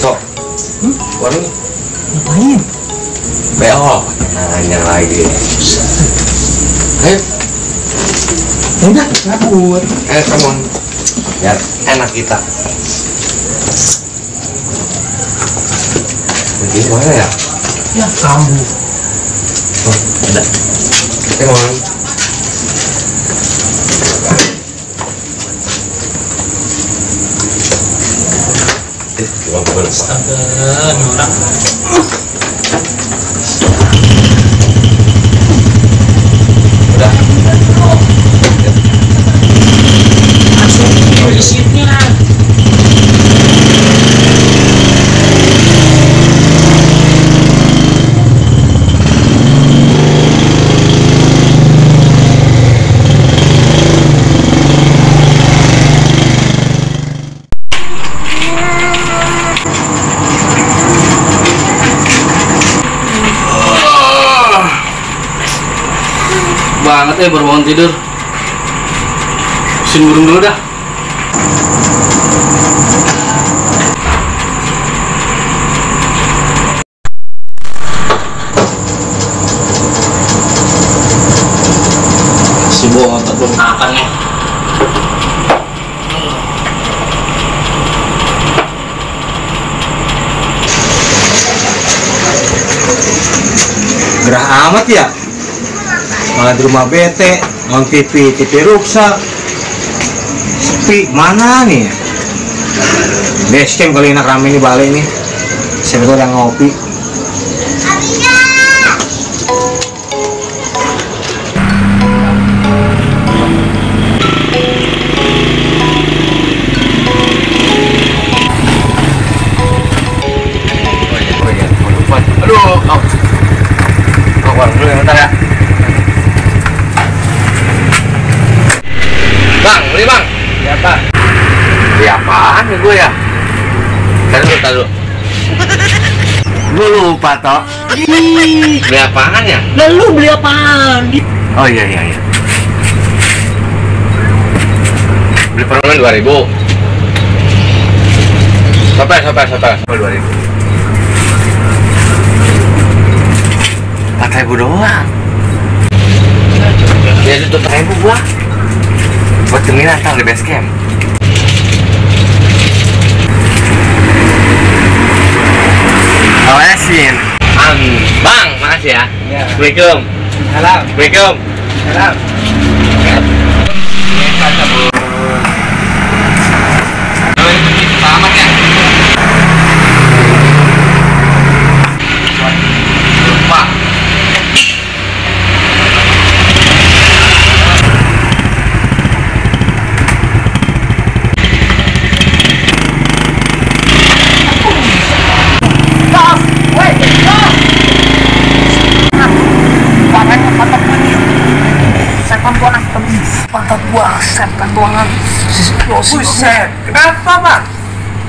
Sok, warung Ngapain? beol, nanya lagi. Ayo, Udah, cabut. come on, biar enak kita. Begini mana ya? Ya kamu. Oh, ada. Come on. Coba bukan Astaga, ini orang. udah. Langsung di seatnya. Banget baru bangun tidur. Bersihin burung dulu dah. Si bohong otak belum makan nih. Gerah amat ya, malah di rumah bete, nonton TV rusak, sepi. Mana nih? Basecamp kali enak rame nih balik nih. Siapa tahu yang ngopi. Aduh, kau warung dulu ya, bentar ya. Bang, beli bang. Ya Pak. Beli apaan nih gue ya? Tar dulu. Gue lupa toh. Beli apaan ya? Lalu beli apaan? Oh iya. Beli permen 2000. Sabar. 2000. 4.000 doang. Ya itu 4.000 gua. Buat cemilan ntar di base camp. Awasin. Bang, makasih ya. Ya. Assalamualaikum. Salam. Assalamualaikum. Salam. Selamat ya. Lupa. Pantat gua setan doangan. Buset, kenapa Pak?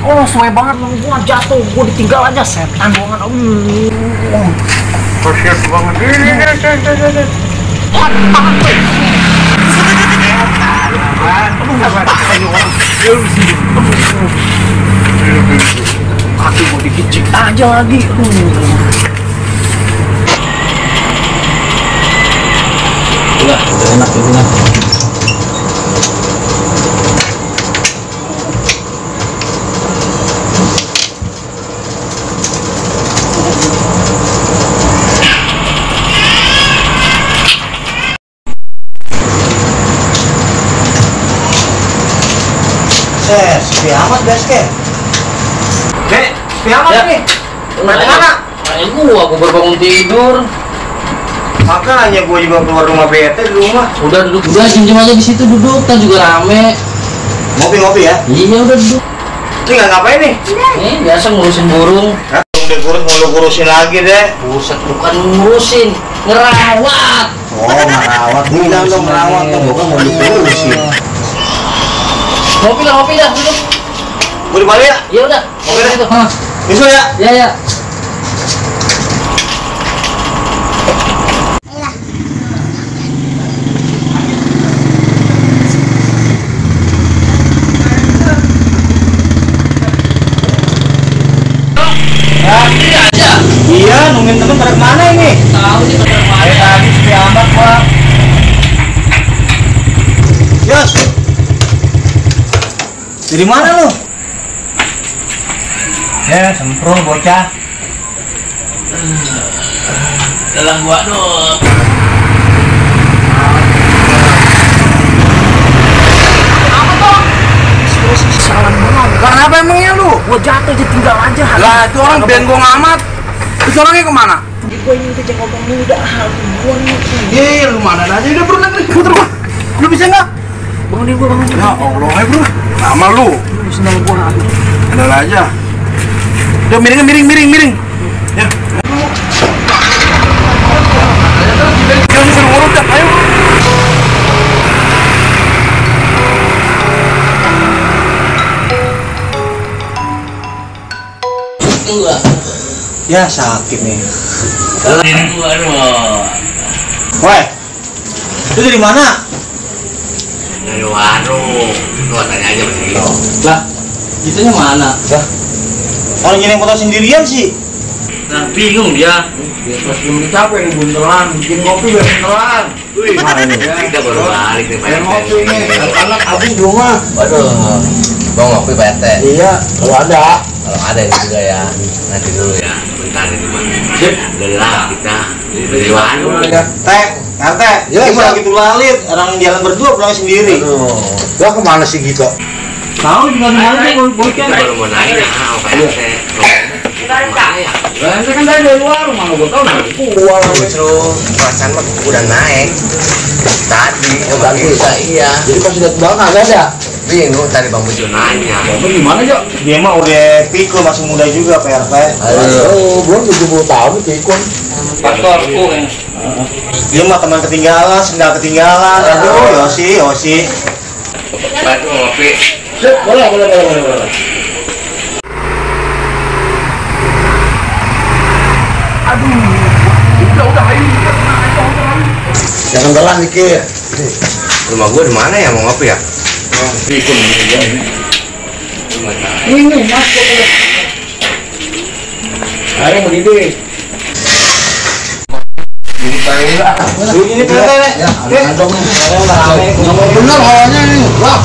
Oh, sesuai banget sama gua jatuh. Gua ditinggal aja setan doangan. Buset banget. Kaki gua dikicik aja lagi. Udah enak itu kan. Sepi amat basecamp. Dek, sepi amat Ya. nih. Mana? Gua baru bangun tidur. Makanya gue juga keluar rumah bete di rumah. Udah duduk, udah cincin aja di situ duduk, kan juga rame. Ngopi-ngopi ya. Iya udah duduk. Ini nggak ngapain nih? Nih biasa ngurusin burung. Hah? Udah kurus mau lu kurusin lagi deh. Buset, bukan ngurusin, ngerawat. Oh, merawat. Bilang dong merawat, bukan mau lu kurusin. Ngopi dah duduk. Gue di balik ya? Iya udah. Oke deh. Itu. Hah. Besok ya? Ya. Ya, Ini aja. iya, nungguin temen pada kemana ini? Tahu nih pada mana. Tadi sepi amat, Pak. Yos. Dari mana lu? Ya, sempro bocah. Dalam gua dong. Salah banget. Karena apa emangnya lu? Gua jatuh aja tinggal aja. Lah itu orang bengong amat. Itu orangnya kemana? Gua ini kejeng ngomong muda. Gua nih. Ye, lu mana aja udah berenang nih. Puter gua. Lu bisa nggak? Bangunin gua, bangunin. Ya Allah, ayo bro. Sama lu. Lu sendal gua aduh. Ada aja. Udah miring. Ya. Jangan suruh ngurut dah, ayo. Dua. Ya, sakit nih. Dua dong. Woi. Lu dari mana? Dari warung. Lu tanya aja sama si Gino. Lah, Gitonya mana? lah. Orang gini yang foto sendirian sih. Nah, bingung dia. Pas belum capek nih buntelan, bikin kopi biar buntelan. Wih, kita baru balik nih, Biar Pak. ngopi nih, anak habis di rumah. Waduh, mau ngopi Pak RT. Iya, kalau ada. Kalau ada ini juga ya, nanti dulu ya. Bentar ini Pak. Sip. Udah kita dari warung. Teh, Teh. Ya, Ini iya. lagi tuh lalit, orang jalan berdua pulang sendiri. Lah kemana sih gitu? Tahu juga mana gua Kita baru mau nanya sama Pak RT. Kemana ya? Lah kan dari luar, mana gua tahu dari Wah, justru perasaan mah udah naik. Tadi, tadi? iya. Jadi pas lihat belakang nggak ada. Bingung tadi Bang Bejo nanya. Kamu gimana Jo? Dia mah udah pikul, masih muda juga PRT. Oh, belum 70 tahun itu ikut. Pastorku yang Dia mah teman ketinggalan, sendal ketinggalan. Aduh, Yosi. Pak itu ngopi. Sip, boleh. Udah, ayo. Jangan telan mikir. Rumah gua di mana ya mau ngopi ya? Ikut ya. Ini Mas. Ayo mau didik. Lu ini PRT, Nek. Bener hawanya nih. Lah.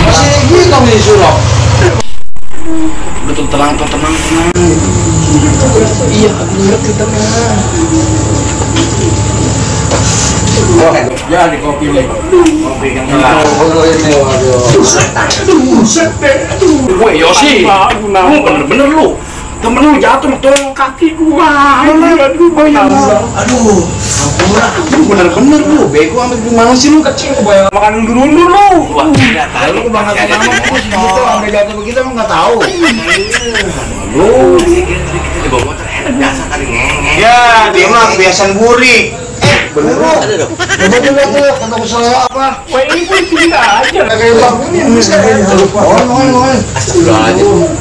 Masih gitu nih suruh. Udah tenang. Iya, aku ngerti tenang. Ya di kopi nih. Kopi yang telah. Woi Yosi, lu bener-bener lu. Temen lu jatuh tolong kaki gua. Aduh, lu bener-bener lu. Bego sampai gimana sih lu kecil kebayang makan dulu lu. Wah, enggak tahu. Lu banget nama bos gitu sampai jatuh begitu emang enggak tahu. Lu kita di bawah motor enak biasa kali ngenge. Ya, dia mah kebiasaan burik. Bener lu. Ada dong. Coba dulu tuh kata usaha apa? Wah ini pun tidak aja. Kayak bang ini sekarang. Mohon. Astagfirullahaladzim.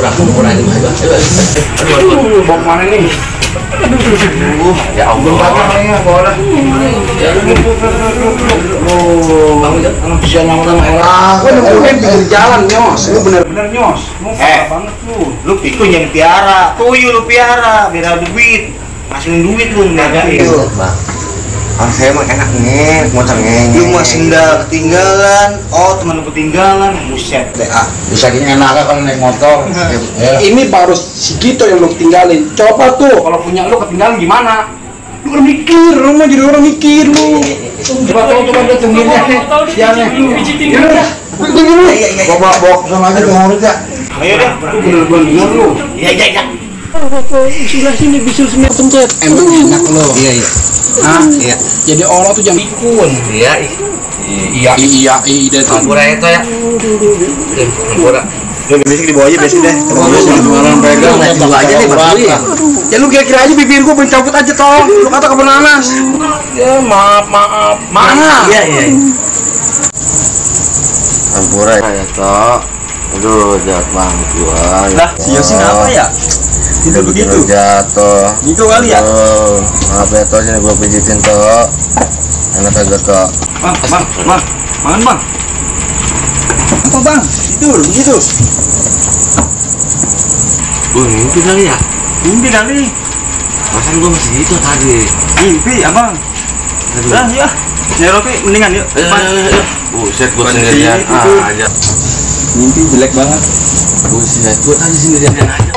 Hampura ini mah. Aduh, bawa kemana nih? Ya Allah. Belakangnya boleh. Bangun Jok. Bisa nama orang. Gua nemuin pinggir jalan nyos. Lu bener-bener nyos. Lu Eh. banget lu. Lu pikul jangan piara. Tuyul lu piara, biar ada duit. Masukin duit lu ngagain. Bang. Saya mah enak ngeng, motor ngenge. Lu mah sendal ketinggalan. Oh, teman lu ketinggalan. Buset deh. Bisa gini enak kalau naik motor. Ini baru segitu yang lu tinggalin. Coba tuh kalau punya lu ketinggalan gimana? Lu orang mikir, lu mah jadi orang mikir lu. Coba tuh tungguinnya nih. Siangnya. Iya. Bawa sama aja ke murid ya. Ayo deh. Lu bener-bener lu. Iya. Sudah sini bisul sini pencet. Emang enak lu. Iya. Hah? Iya. Jadi orang tuh jangan pikun. Iya. Iya, ide tuh. Hampura itu ya. Hampura. Lu basic dibawa aja basic deh. Orang pegang Dua aja nih Mas Dwi ya. Ya lu kira-kira aja bibir gua pengen cabut aja toh. Lu kata ke Nanas. Ya maaf. Mana? Iya. Hampura ya toh. Aduh, jatuh banget gua. Lah, si Yosi ngapa ya? Tidak begitu. Jatuh. Gitu kali ya? Maaf ya toh, sini gua pijitin toh. Enak agak toh. Bang. Mangan bang. Apa bang? tidur begitu. Gue mimpi kali ya. Mimpi kali. Perasaan gue masih gitu tadi. Mimpi abang. Aduh. Lah ya. Nyari rokok mendingan yuk. Buset, gue Kondisi sendirian itu. aja. Mimpi jelek banget. Buset, gue tadi sendirian aja.